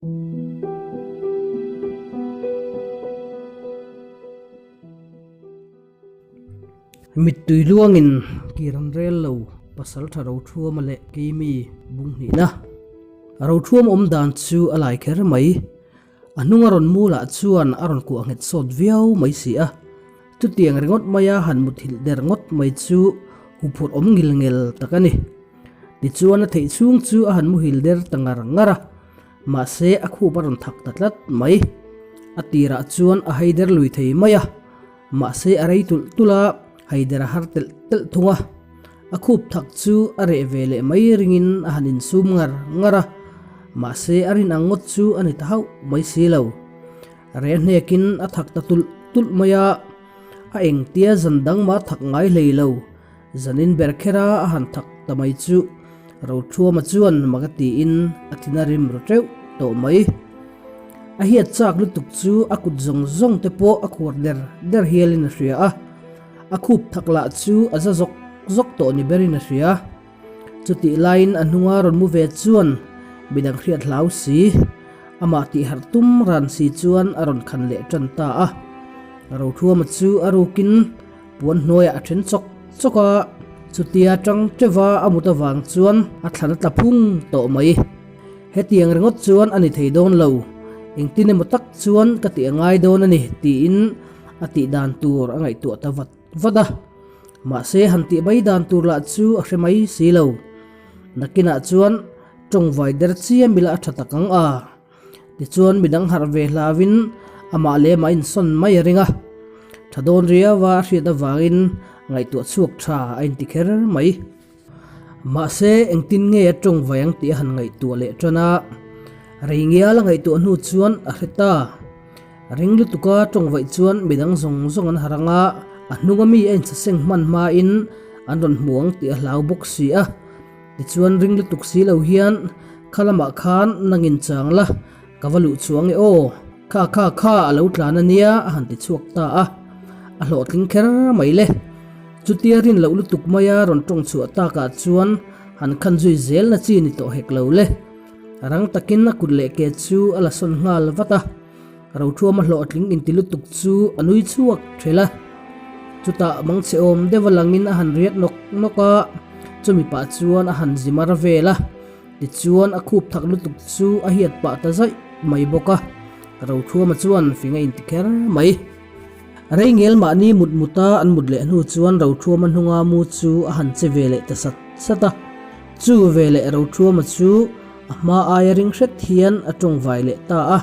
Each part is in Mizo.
Mittui luangin kir an rel lo, Pasaltha Rothuama leh Keimi bung hnihna. Rothuam awm dan chu a lai kher mai. A hnunga rawn mu lah chuan a rawn kuah nghet sawt viau mai si a. Chutiang ringawt maia han muthilh der ngawt mai chu huphurh awm ngil ngel tak a ni. Tichuan a theih chhung chu a han muhil der ta ngar ngar a. Mahse a khup a rawn thak ta tlat mai. A tirah chuan a haider lui thei mai a. Mahse a rei tulh tulh a, haider a har telh telh thung a. A khup thak chu a reh ve leh mai ringin a han insum ngar ngar a. Mahse a rin ang ngawt chu a ni ta hauh mai si lo. Reh hnekin a thak ta tulh tulh mai a. A engtia zan dang mah thak ngai hlei lo. Zanin ber khera a han thak ta mai chu Rothuama chuan mak a tiin a thin a rim ru teuh tawh mai. A hiat chak lutuk chu a kut zawng zawng te pawh a khuar der der hialin a hria a, a khup thak lah chu a za zawk zawk tawh ni berin a hria. Chutih laiin a hnunga rawn mu ve chuan midang hriat hlau si, amah tihharh tum ran si chuan a rawn khan leh tan ta a. Rothuama chu a rukin Puan hnuaiah a then chawk chawk a, chutia tang teuva a mut avang chuan a thlan a tla phung tawh mai. Hetiang ringawt chuan a ni thei dawn lo, engtin emaw tak chuan ka tih a ngai dawn a ni tiin a tih dan tur a ngaihtuah ta vat vat a. Mahse han tih mai dan tur lah chu a hre mai si lo. Nakinah chuan tawngvai der chiam ila a tha tak ang a. Tichuan midang harh ve hlauin amah lem a insawn mai a ring a, tha dawn riau a hriat avangin ngaihtuah chhuak tha a inti kher mai. Mahse engtin nge a tawng vai ang tih a han ngaihtuah leh tan a, rei ngial a ngaihtuah hnu chuan a hre ta. Ring lutuka tawng vaih chuan midang zawng zawng an harh ang a, a hnunga mi a insaseng hman hmain an rawn hmu ang tih a hlau bawk si a. Tichuan ring lutuk si lo hian kha lamah khan nangin chang la, ka va luh chuang e aw, kha kha kha a lo tlan a nia a han ti chhuak ta a, a hlawhtling kher mai le. Chutia rin loh lutuk maia rawn tawng chhuah takah chuan han khan zui zel na chi ni tawh hek lo le. Rang takin a kut leh ke chu a la sawn nghal vat a. Rothuama hlawhtling inti lutuk chu a nui chhuak ṭhel a. Chutah mangchhe awm deuh a langin a han riat nawk nawk a, chumi pah chuan a han zi mar vel a. Tichuan a khup thak lutuk chu a hiat pah ta zaih mai bawk a. Rothuama chuan fing a inti kher mai. Rei ngel mahni mut muta an mut leh hnu chuan Rothuama hnunga mu chu a han che ve leh ta sat sat a. Chu veleh Rothuama chu A hma aia ring hret hian a tawngvai leh ta a,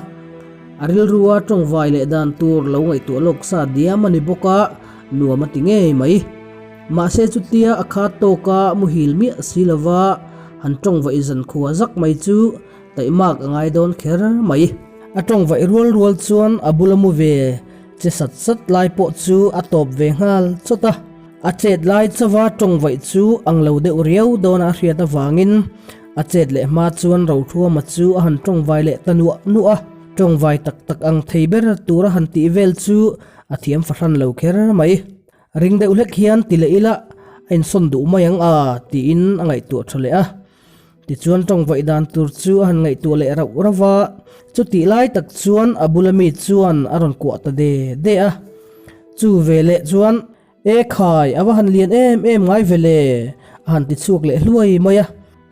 a rilrua tawngvai leh dan tur lo ngaihtuah lawk sa diam a ni bawk a, nuam a ti ngei mai. Mahse chutia a khat tawka muhil miah si lova han tawngvaih zan khua zak mai chu taihmak a ngai dawn kher mai. A tawngvaih rual rual chuan a bula mu ve che sat sat lai pawh chu a tawp ve nghal chawt a, a chet lai chauva tawngvaih chu ang lo deuh riau dawna a hriat avangin A chet leh hma chuan Rothuama chu a han tawngvai leh ta nuah nuah a, tawngvai tak tak ang thei ber tur a han tih vel chu a thiam fahran lo kher mai. Ring deuh hlek hian ti leh ila a insawn duh mai ang a tiin a ngaihtuah tha leh a. Tichuan tawngvaih dan tur chu a han ngaihtuah leh rauh rauh a, chutih lai tak chuan a bula mi chuan a rawn kuah ta de de a. Chu veleh chuan E khai, a va han lian em em ngai ve le, a han ti chhuak leh hluai mai a.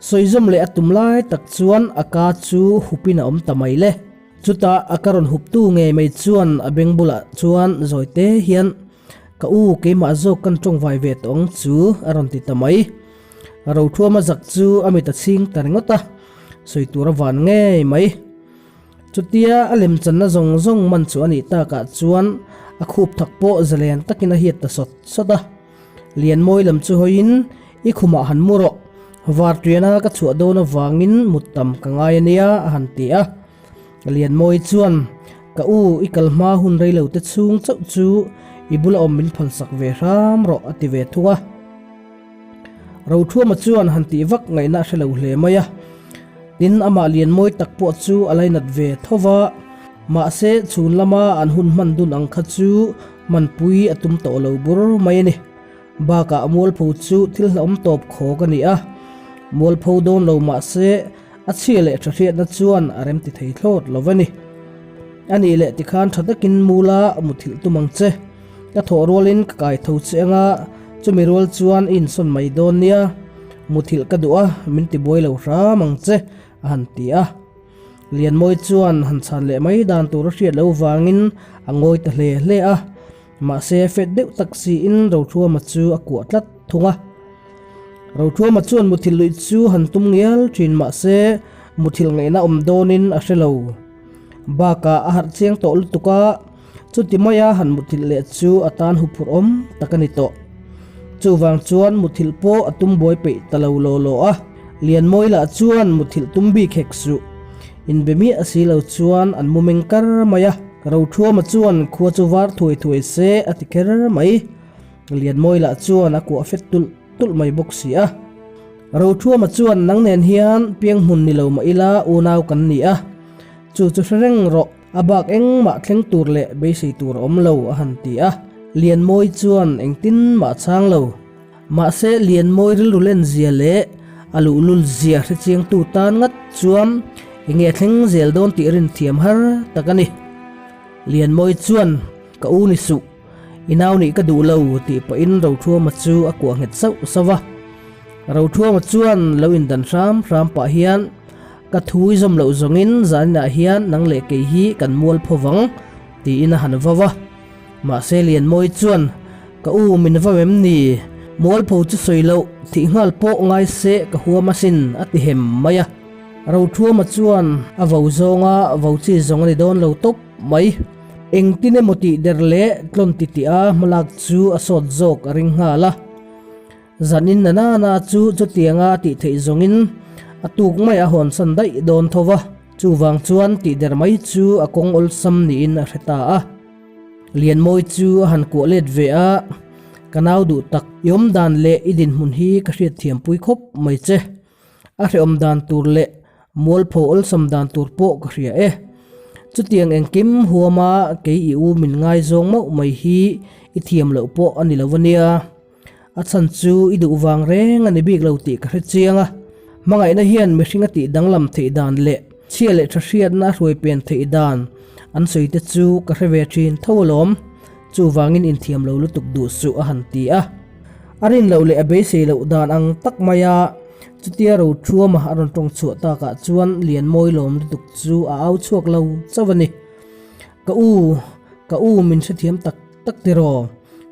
Sawizawm leh a tum lai tak chuan a ka chu hupin a awm ta mai le. Chutah a ka rawn huptu ngei mai chuan a beng bulah chuan zawi te hian, Ka u, keimah zawk kan tawngvai ve tawh ang chu, a rawn ti ta mai. Rothuama zak chu a mit a chhing ta ringawt a, sawi tur a van ngei mai. Chutia a lemchanna zawng zawng man chu a nih takah chuan a khup thak pawh zalen takin a hiat ta sawt sawt a. Lianmawi lam chu hawiin i khumah han mu rawh, varṭiana ka chhuah dawn avangin mut tam ka ngai a nia a han ti a. Lianmawi chuan ka u i kal hma hun rei lo te chhung chauh chu i bula awm min phalsak ve hram rawh a ti ve thung a. Rothuama chuan han tih vak ngaihna a hre lo hle mai a. Tin, amah lian mawi tak pawh chu a lainat ve tho va, mahse chhun lama an hun hman dun ang kha chu hmanpui a tum tawh lo bur mai a ni. Bakah mualpho chu thil hlauhawm tawp khawk a ni a, mualpho dawn lo mahse A chhia leh tha hriatna chuan a remti thei thlawt lo a ni. A nih leh tikhan tha takin mula muthilh tum ang che. Ka thawh rualin ka kai tho che anga chumi rual chuan i insawn mai dawn nia. Muthilh ka duh a, min tibuai lo hram ang che, a han ti a. Lianmawi chuan han chhan leh mai dan tur a hriat loh vangin a ngawi ta hle hle a. Mahse fet deuh tak siin Rothuama chu a kuah tlat thung a. Rothuama chuan muthilh luih chu han tum ngial thin mahse muthilh ngaihna awm dawnin a hre lo. Bakah a harh chiang tawh lutuk a, chuti maia han muthilh leh chu a tan huphurh awm tak a ni tawh. Chuvang chuan muthilh pawh a tum buai peih ta lo law law a, Lianmawi lah chuan muthilh tum bik hek suh. Inbe miah si lo chuan an mu meng kar mai a, Rothuama chuan khua chu var thuai thuai se a ti kher mai. Lianmawi lah chuan a kuah fet tulh tulh mai bawk si a. Rothuama chuan nang nen hian piang hmun ni lo mah ila unau kan ni a, chu chu hre reng rawh, a bak engmah thleng tur leh beisei tur a awm lo a han ti a. Lianmawi chuan engtin mah a chhang lo. Mahse Lianmawi rilru len zia leh a luhlul zia hre chiangtu tan ngat chuan enge a thleng zel dawn tih rin thiam har tak a ni. Lianmawi chuan ka u ni suh. I nau nih ka duh lo tih pahin Rothuama chu a kuah nghet sauh sauh a. Rothuama chuan lo indan hram hram pah hian, Ka thu i zawm loh zawngin zaninah hian nang leh kei hi kan mual pho vang, tiin a han vau a. Mahse Lianmawi chuan, Ka u min vau em ni? Mualpho chu sawi loh, thih nghal pawh ngai se ka huam asin, a ti hem mai a. Rothuama chuan a vau zawnga vau chi zawng a ni dawn lo tawp mai. Engtin emaw tih der leh tlawn ti tih a hmalak chu a sawt zawk a ring nghal a. Zanin na nana chu chutianga tih theih zawngin a tuk mai a hawnsan daih dawn tho va, chuvang chuan tih der mai chu a kawng awlsam niin a hre ta a. Lianmawi chu a han kuah let ve a, Ka nau duh tak, i awmdan leh i dinhmun hi ka hriatthiampui khawp mai che. A hrehawm dan tur leh mualpho awlsam dan tur pawh ka hria e. Chutiang engkim huama kei i u min ngaizawng mauh mai hi i thiam loh pawh a ni lo a nia. A chhan chu i duh vang reng a ni bik lo tih ka hre chiang a. Hmangaihna hian mihring a tih danglam theih dan leh chhia leh tha hriatna a hruai pen theih dan an sawi te chu ka hre ve thin tho alawm. Chuvangin inthiam lo lutuk duh suh a han ti a. A rin loh leh a beisei loh dan ang tak maia chutia Rothuama a rawn tawng chhuah takah chuan Lianmawi lawm lutuk chu a au chhuak lo chauh a ni. Ka u, ka u min hrethiam tak tak tiraw?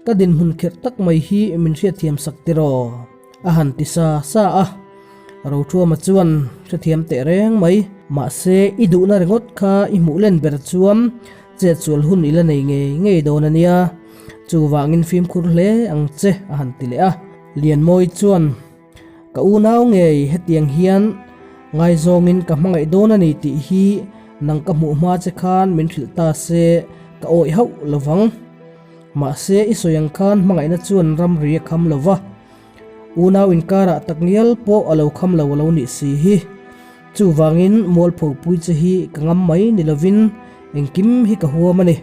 Ka dinhmun kherh tak mai hi min hriatthiam sak tiraw? A han ti sa sa a. Rothuama chuan hrethiam teh reng mai. Mahse i duhna ringawt kha i hmuh len ber chuan Chetsual hun i la nei ngei ngei dawn a nia, chuvangin fimkhur hle ang che a han ti leh a. Lianmawi chuan, Ka unau ngei hetiang hian ngaizawngin ka hmangaih dawn a ni tih hi nang ka hmuh hma che khan min hrilh ta se ka awih hauh lo vang. Mahse i sawi ang khan hmangaihna chuan ramri a kham lo va, unau inkarah takngial pawh a lo kham lo a lo nih si hi. Chuvangin mualpho pui che hi ka ngam mai ni lovin engkim hi ka huam a ni.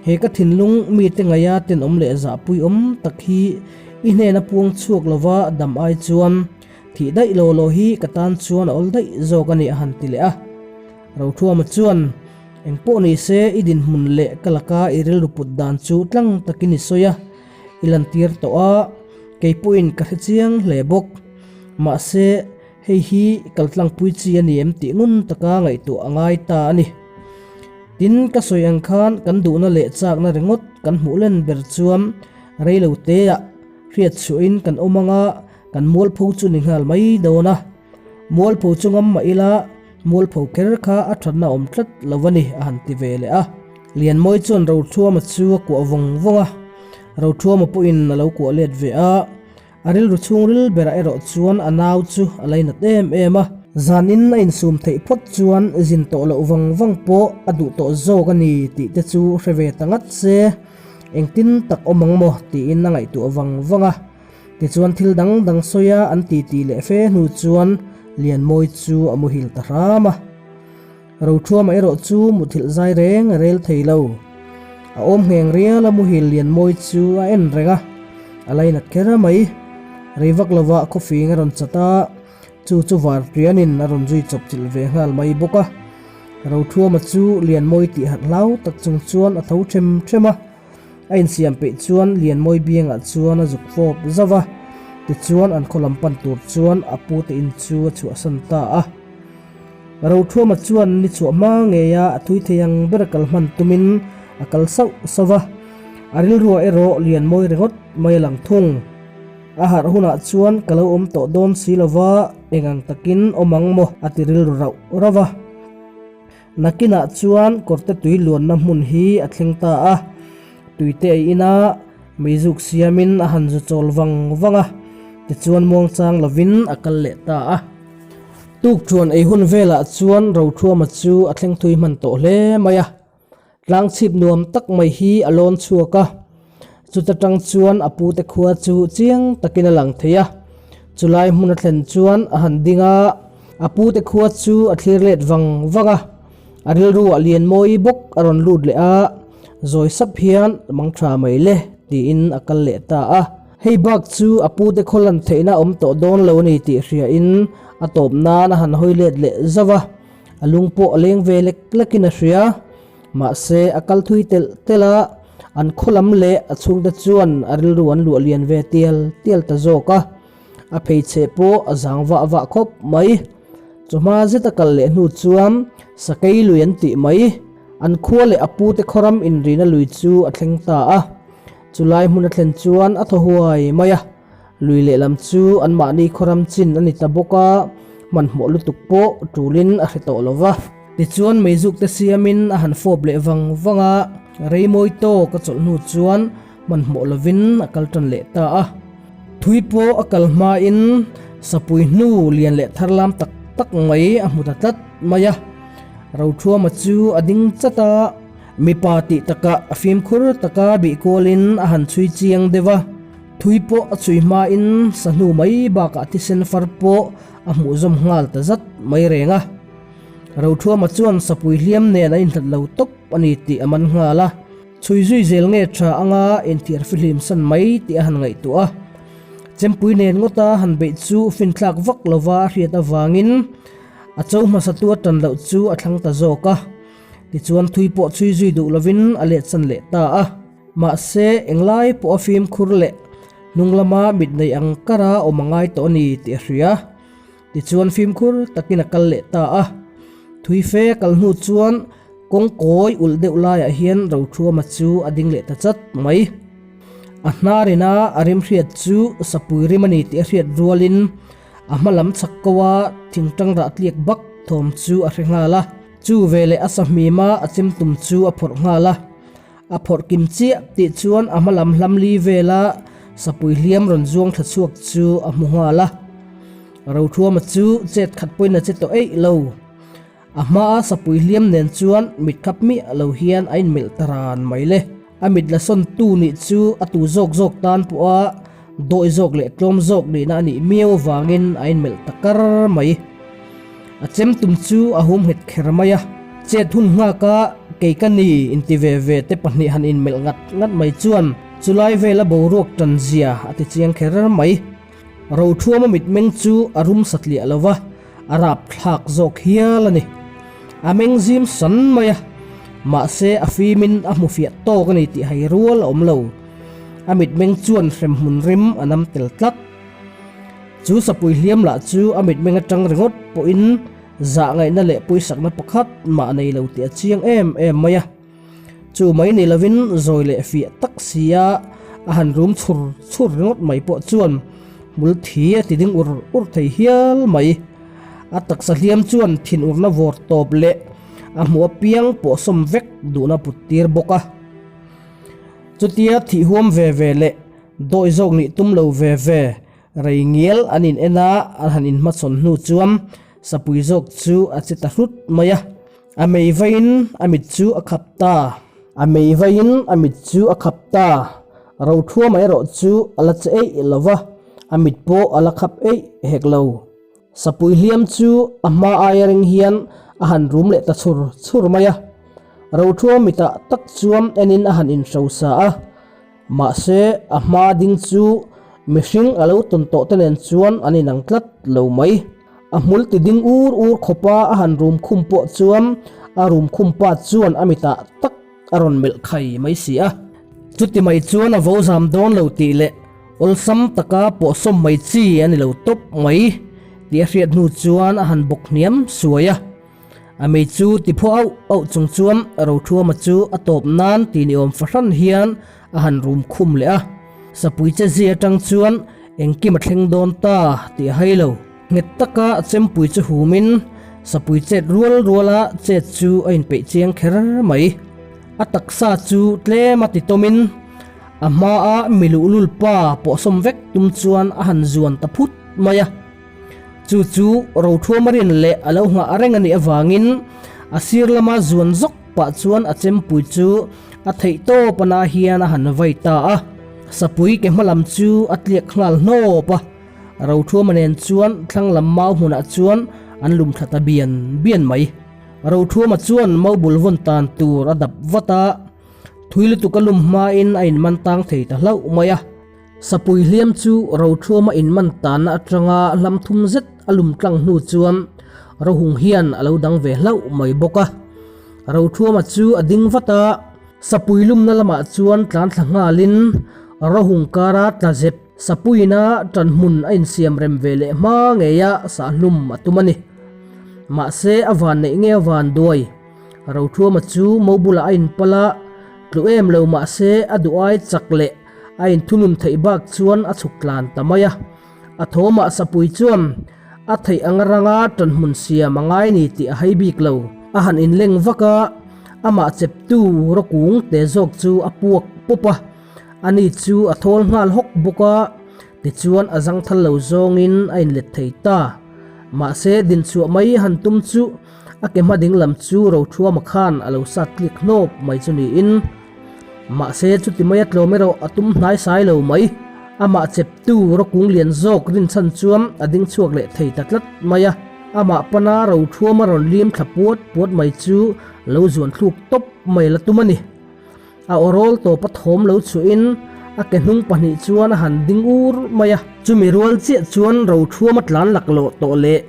He ka thinlung mite ngaia tenawm leh zahpui awm tak hi i hnena puang chhuak lova dam ai chuan thih daih law law hi ka tan chuan a awl daih zawk a ni a han ti leh a. Rothuama chuan engpawh ni se i dinhmun leh ka laka i rilru put dan chu tlang takin i sawi a, i lantir tawh a, kei pawhin ka hre chiang hle bawk. Mahse. Hei hi kaltlangpui chi a ni em tih ngun taka ngaihtuah a ngai ta a ni. Tin, ka sawi ang khan kan duhna leh chakna ringawt kan hmuh len ber chuan rei lo teah hriat chhuahin kan awm anga kan mualpho chu ni nghal mai dawn a. Mualpho chu ngam mah ila mualpho kher kha a thatna awm tlat lo a ni a han ti ve leh a. Lianmawi chuan Rothuama chu a kuah vawng vawng a, Rothuama pawhin a lo kuah let ve a. A rilru chhungril berah erawh chuan a nau chu a lainat em em a. Zanin a insum theih phawt chuan zin tawh loh vang vang pawh a duh tawh zawk a ni tih te chu hre ve ta ngat se, engtin tak awm ang maw tiin a ngaihtuah vang vang a. Tichuan thil dang dang sawi a an titi leh fe hnu chuan Lianmawi chu a muhil ta hram a. Rothuama erawh chu muthilh zai reng a rel thei lo. A awm ngheng rial a muhil Lianmawi chu a en reng a, a lainat kher mai. Rei vak lovah khawfing a rawn chat a, Chu chu Varṭianin a rawn zui chawp chilh ve nghal mai bawk a. Rothuama chu Lianmawi tih harh hlau tak chung chuan a tho ṭhem ṭhem a. A insiam peih chuan Lianmawi biangah chuan a zuk fawp zauh a. Tichuan an khaw lam pan tur chuan a pute in chu a chhuahsan ta a. Rothuama chuan ni chhuah hma ngeia a thui thei ang ber kal hman tumin a kal sauh sauh a. A rilruah erawh Lianmawi ringawt mai a lang thung. A harh hunah chuan ka lo awm tawh dawn si lova, eng ang takin awm ang maw a ti rilru rauh rauh a. Nakinah chuan kawrte tui luanna hmun hi a thleng ta a, tuite ei ina meizuk siamin a han zu chawl vang vang a, tichuan muangchang lovin a kal leh ta a. Tukṭhuan ei hun velah chuan Rothuama chu a thleng thui hman tawh hle mai a. Tlangchhip nuam tak mai hi a lawn chhuak a, chuta tang chuan a pute khua chu chiang takin a lang thei a. Chulai hmun a thlen chuan a han ding a, a pute khua chu a thlir let vang vang a. A rilruah Lianmawi bawk a rawn lut leh a, zawi sap hian mang tha mai le tiin a kal leh ta a. Hei bak chu a pute khaw lan theihna a awm tawh dawn lo a ni tih hriain a tawp nan a han hawi let leh zauh a. A lung pawh a leng ve lek lekin a hria. Mahse, a kal thui telh telh a, an khaw lam leh a chhungte chuan a rilru an luah lian ve tial tial ta zawk a. A pheichheh pawh a zang vah vah khawp mai. Chawhma zet a kal leh hnu chuan Sakei lui an tih mai. An khua leh a pute khawram inrina lui chu a thleng ta a. Chulai hmun a thlen chuan a thaw huai mai a. Lui lehlam chu anmahni khawram chin a ni ta bawk a, hmanhmawh lutuk pawh tulin a hre tawh lo va. Tichuan meizuk te siamin a han fawp leh vang vang a, reimawi tawk a chawlh hnu chuan hmanhmawh lovin a kal tan leh ta a. Thui pawh a kal hmain sapui hnu lian leh tharlam tak tak mai a hmu ta tlat mai a, Rothuama chu a ding chat a. Mipa tih takah a fimkhur taka bih kualin a han chhui chiang deuh a, thui pawh a chhui hmain sahnu mai bakah thisen far pawh a hmuh zawm nghal ta zat mai reng a. Rothuama chuan sapui hliam nen a inhlat lo tawp a ni tih a man nghal a, chhui zui zel nge tha anga inthiar fihlim san mai tih a han ngaihtuah a. Chempui nen ngawta han beih chu finthlak vak lova a hriat avangin a cho hmasatu a tan loh chu a thlang ta zawk a. Tichuan thui pawh chhui zui duh lovin a let san leh ta a. Mahse, englai pawh a fimkhur leh hnung lama mit nei ang kara awm a ngai tawh a ni tih a hria. Tichuan fimkhur takin a kal leh ta a. Thui fe a kal hnu chuan kawng kawi ulh deuh laiah hian Rothuama chu a ding leh ta chat mai. A hnar ina a rim hriat chu sapui rim a ni tih a hriat rualin a hma lam chhak ko a thingtang rah tliak bak thawm chu a hre nghal a. Chu veleh a sahmima a chem tum chu a phawrh nghal a, a phawrh kim chiah tih chuan a hma lam hlam li vela sapui hliam rawn zuang thla chhuak chu a hmu nghal a. Rothuama chu chet khat pawhin a che tawh eih lo. A hmaa sapui hliam nen chuan mit khap miah lo hian a inmelh ta ran mai le. A mit la sawn tu nih chu a tu zawk zawk tan pawha dawi zawk leh tlawm zawk nihna a nih miau avangin a inmelh ta kar mai. A chem tum chu a hum nghet kher mai a, chet hun nghaka kei ka ni inti ve ve te pahnih han inmelh ngat ngat mai chuan chulai vela boruak tan zia a ti chiang kher mai. Rothuama mitmeng chu a rum satliah lo va, a rap thlak zawk hial a ni. A meng zim san mai a, mahse a fimin a hmu fiah tawk a ni tih hai rual a awm lo. A mitmeng chuan hremhmun rim a nam tel tlat. Chu sapui hliam lah chu a mitmeng atang ringawt pawhin zah ngaihna leh puisakna pakhat mah nei lo tih a chiang em em mai a. Chu mai ni lovin zawi leh fiah tak sia a han rum chhur chhur ringawt mai pawh chuan hmul thi a ti ding ur ur thei hial mai. A taksa hliam chuan thinurna vawr tawp leh a hmuh apiang pawh sawm vek duhna put tir bawk a. Chutia thih huam ve ve leh Dawi zawk nih tum lo ve ve, rei ngial an in en a, an han inhmachhawn hnu chuan sapui zawk chu a che ta hrut mai a. A mei vaiin a mit chu a khap ta. A mei vaiin a mit chu a khap ta. Rothuama erawh chu a la che eih lo va, a mit pawh a la khap eih hek lo. Sapui hliam chu a hma aia ring hian a han rum leh ta chhur chhur mai a. Rothuama mitah tak chuan enin a han inhrosa a. Mahse, a hma ding chu mihring a lo tawn tawh te nen chuan an inang tlat lo mai. A hmul ti ding ur ur khawpa a han rum khum pawh chuan a rum khum pa chuan a mitah tak a rawn melh khai mai si a. Chuti mai chuan a vo zam dawn lo tih leh awlsam taka pawhsawm mai chi a ni lo tawp mai tih a hriat hnu chuan a han bawk hniam suai a. A mei chu ti phaw auh auh chung chuan Rothuama chu a tawp nan ti ni awm fahran hian a han rum khum leh a. Sapui che zia atang chuan engkim a thleng dawn ta tih a hai lo. Nghet taka chempui chu humin sapui chet rual ruala chet chu a inpeih chiang kher mai. A taksa chu tlem a ti tawmin a hmaa mi luhlul pa pawhsawm vek tum chuan a han zuan ta phut mai a. Chu chu Rothuama rin leh a lo nghah reng a nih avangin a sir lama zuan zawk pah chuan a chempui chu a theih tawp ana hian a han vai ta a. Sapui ke hma lam chu a tliak nghal hnawp a, Rothuama nen chuan thlang lam mau hmunah chuan an lum thla ta bian bian mai. Rothuama chuan mau bul vawn tan tur a dap vat a, thui lutuk a lum hmain a inman tang thei ta hlauh mai a. Sapui hliam chu Rothuama inman tanna atanga hlam thum zet a lum tlang hnu chuan Rohung hian a lo dang ve hlauh mai bawk a. Rothuama chu a ding vat a, Sapui lumna lamah chuan tlan thla nghalin Rohung kara tla zep Sapuiina tan hmun a insiam rem ve leh hma ngeia sahhlum a tum a ni. Mahse a van neih nge a van duai? Rothuama chu mo bulah a inpal a, tlu em lo mahse a duh ai chak leh A inthunun theih bak chuan a chhuk tlan ta mai a. A thawmah Sapui chuan a theih anga ranga ṭanhmun siam a ngai ni tih a hai bik lo. A han inleng vak a, amah cheptu rawkung te zawk chu a puak pawp a. Ani chu a thawl nghal hawk bawk a, tichuan a zangthal lo zawngin a inlet thei ta. Mahse dinchhuah mai han tum chu a ke hma ding lam chu Rothuama khan a lo sat tlik hnawp mai chu niin. Mahse chuti maia tlawm erawh a tum hnai sai lo mai. Amah cheptu rawkung lian zawk rinchhan chuan a ding chhuak leh thei ta tlat mai a. Amah pana Rothuama rawn lim thla puat puat mai chu lo zuan thluk tawp mai la tum a ni. A awrawl tawpa thawm lo chhuahin a ke hnung pahnih chuan a han ding ur mai a. Chumi rual chiah chuan Rothuama tlan laklawh tawh leh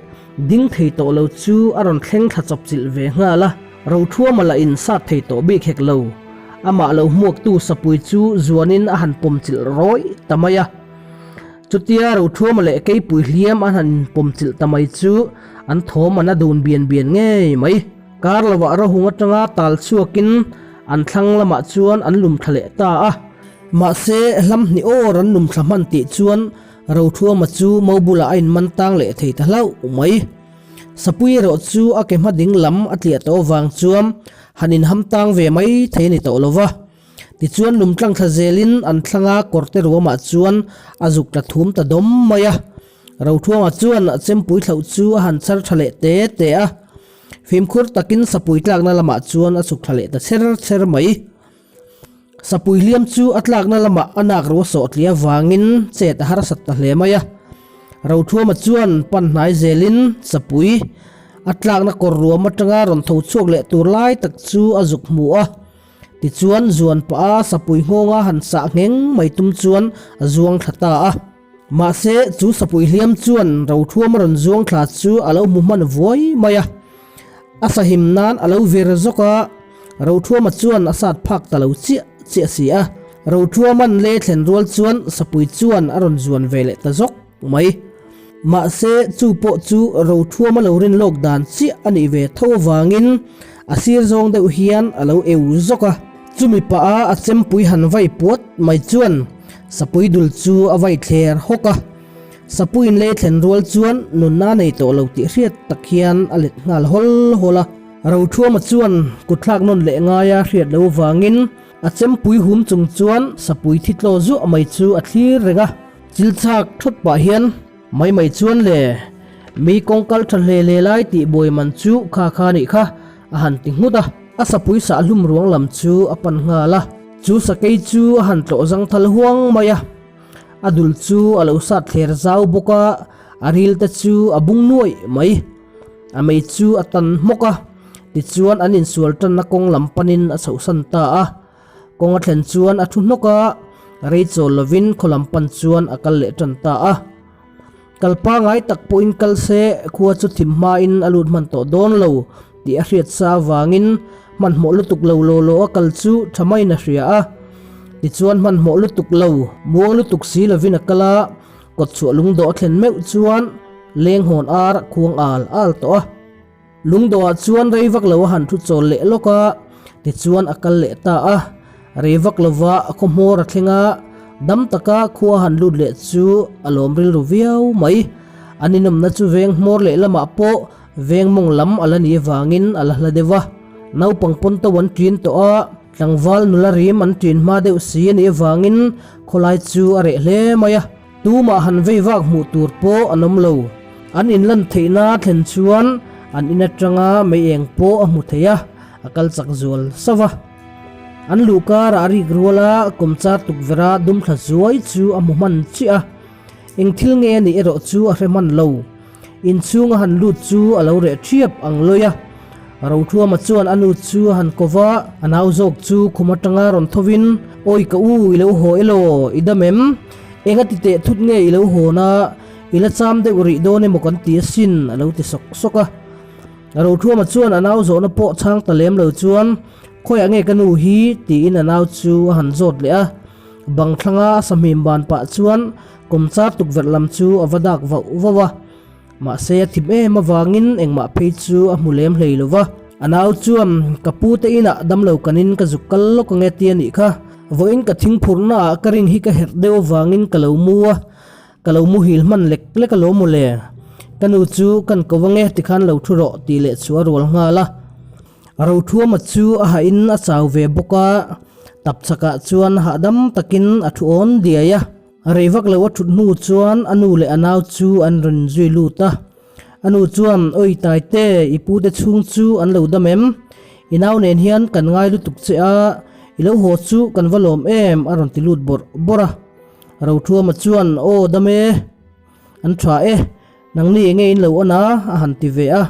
ding thei tawh lo chu a rawn thleng thla chawp chilh ve nghal a. Rothuama lah in sat thei tawh bik hek lo. Amah lo hmuaktu sapui chu zuanin a han pawm chilh rawih ta mai a. Chutia Rothuama leh Keipui hliam an han inpawm chilh ta mai chu an thawm an a dun bian bian ngei mai. Kar lovah Rohung atanga tal chhuakin an thlang lamah chuan an lum thla leh ta a. Mahse, hlam hnih awr an lum thla hman tih chuan Rothuama chu mo bulah a inman tang leh thei ta hlauh mai. Sapui erawh chu a ke hma ding lam a tliah tawh avang chuan han inham tang ve mai thei a ni tawh lo va. Tichuan lum tlang thla zelin an thlanga kawrte ruamah chuan a zuk tla thum ta dawm mai a. Rothuanga chuan a chempui thlauh chu a han char tha leh te te a. Fimkhur takin sapui tlakna lamah chuan a chhuk thla leh ta cher cher mai. Sapui hliam chu a tlakna lamah a nak ro sawh tliah avangin chet a harsat ta hle mai a. Rothuama chuan pan hnai zelin sapui a tlakna kawr ruam atanga rawn tho chhuak leh tur lai tak chu a zuk hmu a. Tichuan zuan pah a sapui nghawnga han sah ngheng mai tum chuan a zuang thla ta a. Mahse chu sapui hliam chuan Rothuama rawn zuang thla chu a lo hmu hman vuai mai a. A sahim nan a lo vir zawk a. Rothuama chuan a sat phak ta lo chiah chiah si a, Rothuama'n le thlen rual chuan Sapui chuan a rawn zuan ve leh ta zawk mai. Mahse, chu pawh chu Rothuama lo rin lawk dan chiah a nih ve tho avangin a sir zawng deuh hian a lo eu zawk a. Chumi pah a a chempui han vai puat mai chuan Sapui dul chu a vai thler hawk a. Sapuiin lei thlen rual chuan nunna nei tawh lo tih hriat tak hian a let nghal hawl hawl a. Rothuama chuan kutthlak nawn leh ngaia hriat lo vangin a chempui hum chung chuan sapui thi tlaw zuah mai chu a thlir reng a. Chil chak thawt pah hian mai mai chuan le mi kawng kal tha hle hle lai tih buai man chu kha kha nih kha a han ti nghut a. A sapui sahhlum ruang lam chu a pan nghal a. Chu sakei chu a han tlawh zangthal huang mai a. A dul chu a lo sat thler zau bawk a, a ril te chu a bung nuaih mai. A mei chu a tan hmawk a, tichuan an insual tanna kawng lam panin a chhohsan ta a. Kawng a thlen chuan a thu hnawk a, rei chawl lovin khaw lam pan chuan a kal leh tan ta a. Kal pangai tak pawhin kal se khua chu thim hmain a lut hman tawh dawn lo tih a hriat sa avangin hmanhmawh lutuk lo law law a kal chu tha maiin a hria a. Tichuan hmanhmawh lutuk lo, muang lutuk si lovin a kal a, kawtchhuah lungdawh a thlen meuh chuan lenghawn ar a khuang al al tawh a. Lungdawhah chuan rei vak lo a han thu chawl leh lawk a, tichuan a kal leh ta a. Rei vak lova a khaw hmawr a thleng a, dam taka khua han lut leh chu a lawm rilru viau mai. An inawmna chu veng hmawr leh lamah pawh veng mawng lam a la nih avangin a la hla deuh a. Naupang pawn to an ṭin tawh a, tlangval nula rim an ṭin hma deuh si a nih avangin khawlai chu a reh hle mai a. Tumah han vei vak hmuh tur pawh an awm lo. An inlan theihna thlen chuan an in atanga mei eng pawh a hmu thei a, a kal chak zual sauh a. An luh karah a rik rual a, kawmchar tukverh a dum thla zuai chu a hmu hman chiah a. Eng thil nge a nih erawh chu a hre hman lo. Inchhung a han lut chu a lo reh ṭhiap ang lawi a. Rothuama chuan a nu chu a han ko va, a nau zawk chu khum atanga rawn thovin, Awi ka u, i lo haw elaw? I dam em? Eng a ti teh thut nge i lo hawn a, i la cham deuh rih dawn emaw kan ti asin, a lo ti sawk sawk a. Rothuama chuan a nau zawhna pawh chhang ta lem lo chuan, Khawiah nge ka nu hi? tiin a nau chu a han zawt leh a. Bang thlanga a sahmim ban pah chuan Kawmchar tukverh lam chu a va dak vauh vauh a, mahse a thim em avangin engmah phei chu a hmu lem hlei lo va. A nau chuan, Ka pu te inah damlo kanin ka zuk kal lawk ange ti a nih kha. Vawiin ka thingphurhna ah ka ring hi ka herh deuh avangin ka lo mu a, ka lo muhil hman lek lek alawm mawle. Ka nu chu kan ko ange tikhan lo thu rawh tih leh chu a rual nghal a. Rothuama chu a hahin a chau ve bawk a, tapchhakah chuan hahdam takin a thu awn diai a. Rei vak lo a thut hnu chuan a nu leh a nau chu an rawn zui lut a. A nu chuan, Oi Taite, i pu te chhung chu an lo dam em? I nau nen hian kan ngai lutuk che a, i lo haw chu kan va lawm em? a rawn ti lut bawrh bawrh a. Rothuama chuan, Aw dam e, an tha e, Nangni enge in lo awn a? a han ti ve a.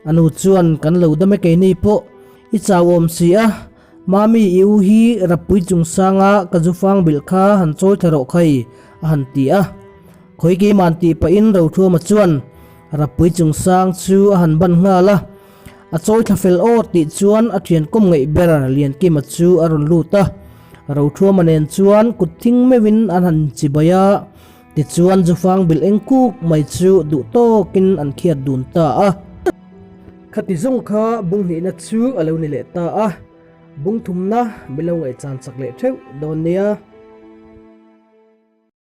A nu chuan, Kan lo dam e keini pawh, i chau awm si a, Mami i u hi Rappui chungsanga ka zu fang bilh kha han chawi thla rawh khai, a han ti a. Khawi keiman tih pahin Rothuama chuan Rappui chungsang chu a han ban nghal a. A chawi thla fel awr tih chuan a thian kawm ngeih ber Liankima chu a rawn lut a. Rothuama nen chuan kut thing meuhin an han chibai a. Tichuan Zufang bilh eng kuk mai chu duh tawkin an khiat dun ta a. Khati zawng kha bung hnihna chu a lo ni leh ta a, bung thumna min lo ngaihchan chak leh theuh dawn nia.